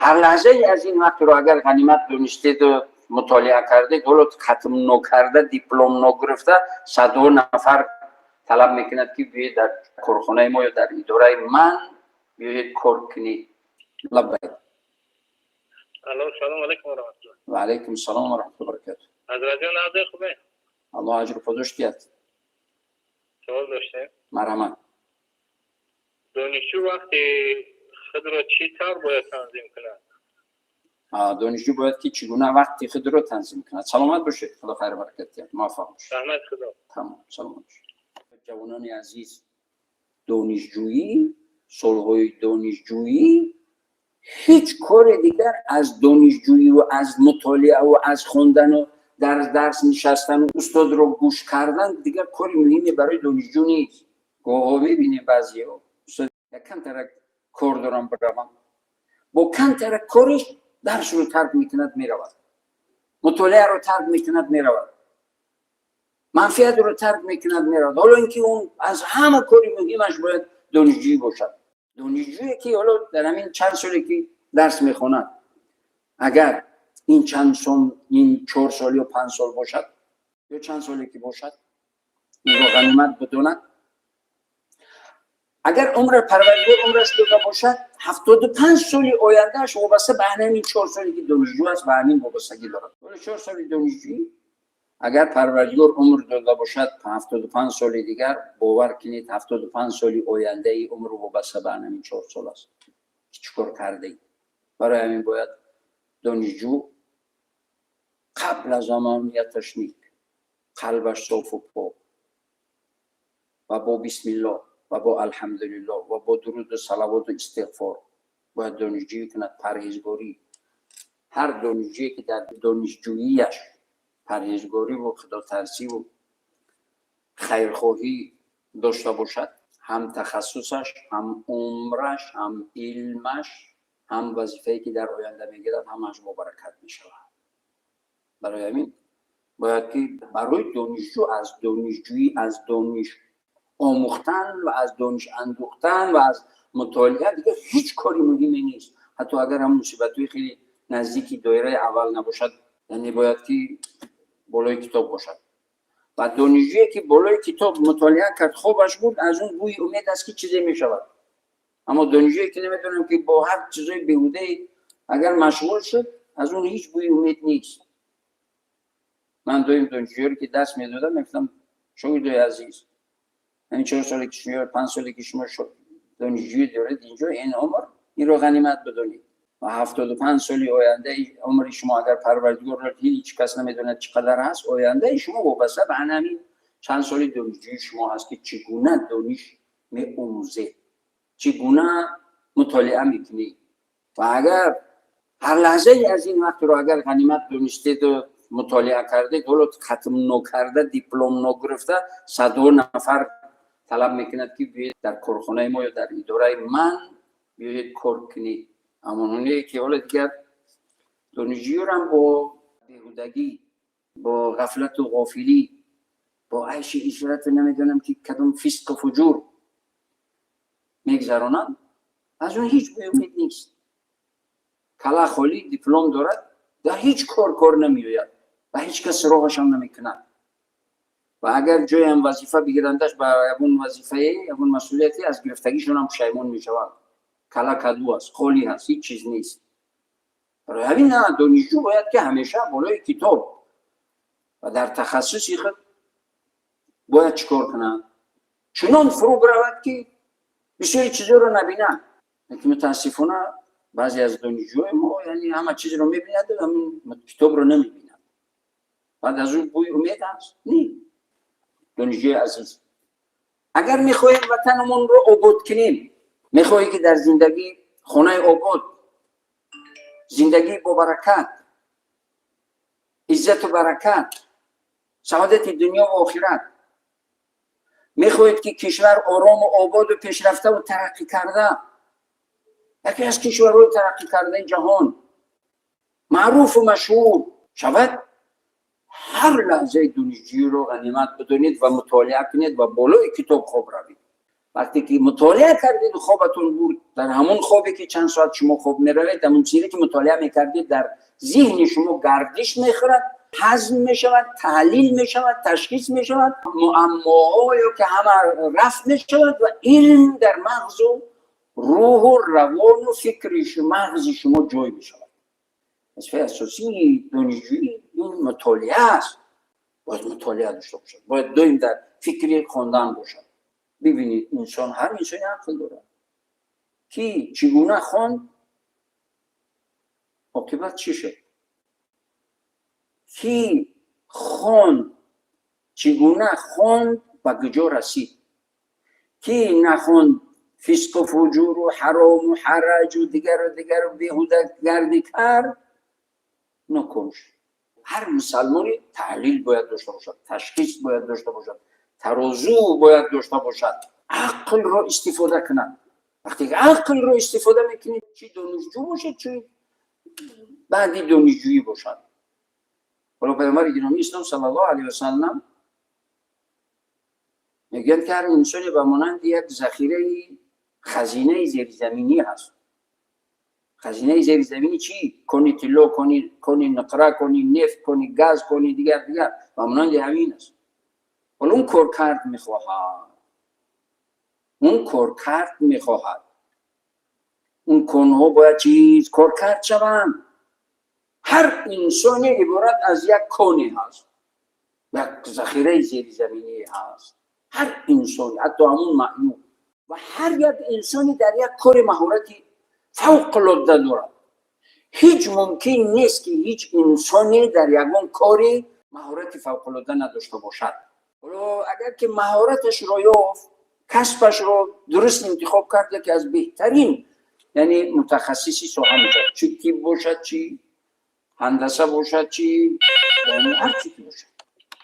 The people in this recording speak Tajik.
Ҳар лаҳзае аз ин вақтро агар ғанимат донистеду мутолиа кардед, ҳоло хатм нокарда, диплом ногирифта, садҳо нафар талаб мекунад, ки биёед дар корхонаи мо ё дар идораи ман биёед кор кунед. Лаббайк. Алло, салом алейкум ва раҳматуллоҳ. Ва алайкум салом ва раҳматуллоҳи ва баракатуҳ. Ҳазратҷон, нағзе, хубе? Аллоҳ аҷру подош диҳад. Савол доштем. Марҳамат. Донишҷӯ вақти худро чӣ тавр бояд танзим кунад? Донишҷӯ бояд ки чӣ гуна вақти худро танзим кунад? Саломат бошед, Худо хайру баракат диҳад, муваффақ бошед. Раҳмат Худо. Тамом, саломат бошед. Ҷавонони азиз, донишҷӯӣ, солҳои донишҷӯӣ, ҳеҷ кори дигар аз донишҷӯиву аз мутолиаву аз хондану дар дарс нишастану устодро гӯш кардан дигар кори муҳиме барои донишҷӯ нест. Гоҳо мебинем, баъзеҳо: «Устод, як камтарак кор дорам, биравам». Бо камтарак кориш дарсро тарк мекунад, меравад, мутолиаро тарк мекунад, меравад, манфиатро тарк мекунад, меравад. Ҳоло ин ки он аз ҳама кори муҳимаш бояд донишҷӯӣ бошад. Донишҷӯе ки ҳоло дар ҳамин чанд соле ки дарс мехонад, агар ин чанд сол, ин 4 сол ё 5 сол бошад ё чанд соле ки бошад, инро ғанимат бидонад. Агар умра Парвардигор умраш дода бошад, 75 соли ояндааш вобаста ба ҳамин 4 соле ки донишҷӯ аст, ба ҳамин вобастагӣ дорад. Ҳоло 4 соли донишҷӯӣ, агар Парвардигор умр дода бошад, 75 соли дигар, бовар кунед, 75 соли ояндаи умру вобаста ба ҳамин 4 сол аст, ки чӣ кор кардаӣ. Барои ҳамин бояд донишҷӯ қабл аз замон нияташ ник, қалбаш софу пок ва бо бисмиллоҳ ва бо алҳамдулиллоҳ ва бо дуруду салавоту истиғфор бояд донишҷӯӣ кунад. Парҳезгорӣ. Ҳар донишҷӯе ки дар донишҷӯияш парҳезгориву худотарсиву хайрхоҳӣ дошта бошад, ҳам тахассусаш, ҳам умраш, ҳам илмаш, ҳам вазифае ки дар оянда мегирад, ҳамааш бобаракат мешавад. Барои ҳамин бояд ки барои донишҷӯ аз донишҷӯӣ, аз дониш омӯхтан ва аз дониш андӯхтан ва аз мутолиа дигар ҳеҷ кори муҳиме нест, ҳатто агар ҳам мусибатҳои хеле наздики доираи аввал набошад. Яъне бояд ки болои китоб бошад ва донишҷӯе ки болои китоб мутолиа кард, хобаш бурд, аз он бӯи умед аст, ки чизе мешавад. Аммо донишҷӯе ки намедонам ки бо ҳар чизои беҳудае агар машғул шуд, аз он ҳеҷ бӯи умед нест. Ман доим донишҷӯёре ки дарс медодам, мегуфтам: «Шогирдои азиз, ҳамин 4 соле ки шумо, 5 соле ки шумо донишҷӯӣ доред инҷо, ин умр, инро ғанимат бидонед ва 75 соли ояндаи умри шумо, агар Парвардигорро, ҳеҷ кас намедонад чӣ қадар ҳаст, ояндаи шумо вобаста ба ҳамин чанд соли донишҷӯии шумо ҳаст, ки чӣ гуна дониш меомӯзед, чӣ гуна мутолиа мекунед». Ва агар ҳар лаҳзае аз ин вақтро агар ғанимат донистеду мутолиа кардед, ҳоло хатм нокарда, диплом ногирифта, садҳо нафар талаб мекунад, ки биёед дар корхонаи мо ё дар идораи ман биёед кор кунед. Аммо оне ки ҳоло дигар донишҷӯёрам бо беҳудагӣ, бо ғафлату ғофилӣ, бо айши ишрату намедонам ки кадом фисқу фуҷур мегзаронанд, аз он ҳеҷ бӯи умед нест. Кала холӣ диплом дорад, дар ҳеҷ кор кор намеояд ва ҳеҷ кас суроғашам намекунад. Ва агар ҷоям вазифа бигирандаш, ба ягон вазифае, ягон масъулияте, аз гирифтагишонам пушаймон мешаванд. Кала каду аст, холӣ ҳаст, ҳеҷ чиз нест. Барои ҳамин на, донишҷӯ бояд ки ҳамеша болои китоб ва дар тахассуси худ бояд чӣ кор кунад, чунон фурӯ биравад, ки бисёри чизҳоро набинад. Лекин мутаассифона баъзе аз донишҷӯҳои мо, яъне ҳама чизро мебинад, ҳамин китобро намебинад. Баъд аз он бӯи умед аст? Не. Донишҷӯи азиз, агар мехоҳем ватанамонро обод кунем, мехоҳӣ ки дар зиндагӣ хонаи обод, зиндагии бобаракат, иззату баракат, саодати дунё ва охират, мехоҳед ки кишвар орому ободу пешрафтаву тараққӣ карда, яке аз кишварҳои тараққӣ кардаи ҷаҳон, маъруфу машҳур шавад, ҳар лаҳзаи донишҷӯиро ғанимат бидонед ва мутолиа кунед ва болои китоб хоб равед. Вақте ки мутолиа кардед, хобатон бурд, дар ҳамон хобе ки чанд соат шумо хоб меравед, ҳамон чизе ки мутолиа мекардед, дар зиҳни шумо гардиш мехӯрад, ҳазм мешавад, таҳлил мешавад, ташхис мешавад, муаммоҳо ё ки ҳама рафт мешавад ва илм дар мағзу рӯҳу равону фикри мағзи шумо ҷой мешавад. Вазифаи асосии донишҷӯӣ ин мутолиа аст. Бояд мутолиа дошта бошад, бояд доим дар фикри хондан бошад. Бибинед, инсон, ҳар инсони ақл дорад, ки чӣ гуна хонд, оқибат чӣ шуд, ки хонд, чӣ гуна хонд, ба куҷо расид, ки нахонд, фисқу фуҷуру ҳарому ҳараҷу дигару дигару беҳудагардӣ кард, ноком шуд. Ҳар мусалмоне таҳлил бояд дошта бошад, ташхис бояд дошта бошад, тарозу бояд дошта бошад, ақлро истифода кунад. Вақте ки ақлро истифода мекунед, чӣ донишҷӯ бошад, чӣ баъди донишҷӯӣ бошад. Ҳоло Паёмбари гиромии Ислом саллаллоҳу алайҳи васаллам мегӯянд, ки ҳар инсоне ба монанди як захираи хазинаи зеризаминӣ ҳаст. Хазинаи зеризаминӣ чӣ? Кони тилло, кони нуқра, кони нефт, кони газ, кони дигар дигар, ба монанди ҳамин аст. Ҳоло он коркард мехоҳад, он коркард мехоҳад, он конҳо бояд чиз коркард шаванд. Ҳар инсоне иборат аз як коне ҳаст, як захираи зеризаминӣ ҳаст ҳар инсоне, ҳатто ҳамун маъюб. Ва ҳар як инсоне дар як кори маҳорати фавқулодда дорад. Ҳеҷ мумкин нест, ки ҳеҷ инсоне дар ягон кори маҳорати фавқулодда надошта бошад. Ҳоло агар ки маҳораташро ёфт, касбашро дуруст интихоб кард, яке аз беҳтарин, яъне мутахассиси соҳа мешавад, чӣ тиб бошад, чӣ ҳандаса бошад, чӣ, яъне ҳар чӣ ки бошад.